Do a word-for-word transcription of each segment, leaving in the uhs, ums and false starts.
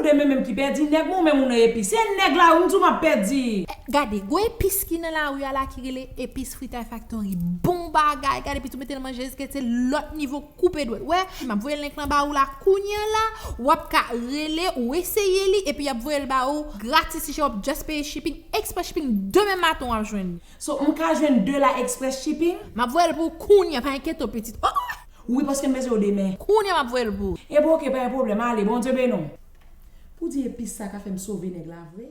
Se mwen menm ki pèdi nèg mwen, ou menm ou nan epis. Se nèg la wi, m di w m ap pèdi. Gade, gwo epis ki nan lari a la ki rele epis Fritay Factory. Bon bagay, gade, pitit ou mete nan manje, se lòt nivo koupe dwèt. Wè, m ap voye link lan ba ou la kounye a la, w ap ka rele ou eseye li, epi y ap voye l ba ou gratis, li w ap just peye shipping, express shipping, demen maten w ap jwenn li. So, m ka jwenn de la express shipping? M ap voye l pou ou kounye a, pa enkyete w pitit. Oh! Wi, paske m bezwen yo demen. Kounye a m ap voye l pou ou. E bon, oke, pa gen pwoblèm, ale, Bondye beni w. Pou di epis sa ka fè m sove nèg la vre?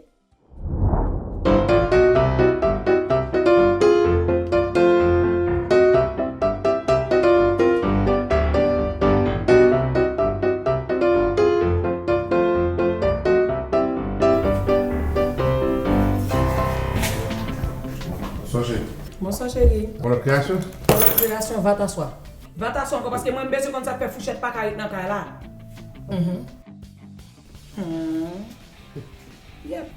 Bonswa, cheri. Bonswa, cheri. Yon lòt kreyasyon? Yon lòt kreyasyon, va t'asseoir. Va t'asseoir ankò, paske mwen, m bezwen konn sa k fè fouchèt pa ka ret nan kay la. Mhm. Hmm. Yep.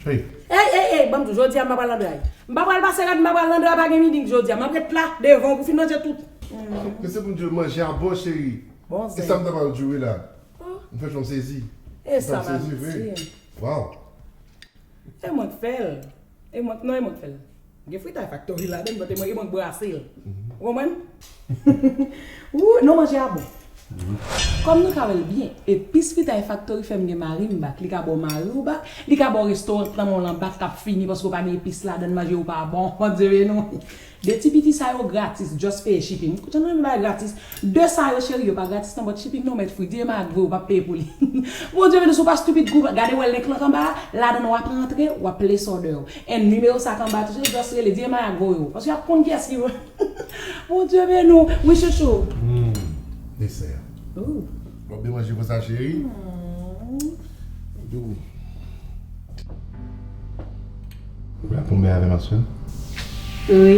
Cheri. Ey, ey, ey, ban m di w, jodi a m pa pral nan dra. M pa pral pase rad, m pa pral nan dra, pa gen meeting jodi a. M ap ret la, devan w pou fin manje tout. Hmm. Ke se pou m di w, manje a bon, cheri. Bon zen. E sa m ta pral di w wi la. Oh. M fè jan m sezi. E sa m ap di. Waw. E mwen k fè l. E mwen, non, e mwen k fè l. Gen Fritay Factory ladan, but e mwen, e mwen k brase l. Mhm. Ou konprann? Ou, non, manje a bon. Mhm. Kòm nou ka wè l byen, epis Fritay Factory fè m gen mari m back. Li ka ba w mari w back, li ka ba w restoran nan men w lan back k ap fini paske w pa gen epis ladan, manje w pa bon. Bondye beni w. De ti piti sa yo gratis, just peye shipping. Kote nou menm bagay gratis? De sa yo, cheri, yo pa gratis non, but shipping nou mèt free. Dye Mayak voye w, w p ap peye pou li. Bondye beni w, si w pa stupid, gou, gade w wè link lan k anba a, ladan w ap rantre, w ap place order w. And nimewo sa k anba tou, se just rele Dye Mayak voye w. Paske y ap konn kiyès ki voye. Bondye beni w. Wi, chouchou. Hmm, desè. Ooh. W ap byen manje konsa, cheri? Hmm. Dou. Ou la tonbe avè m aswè? Wi.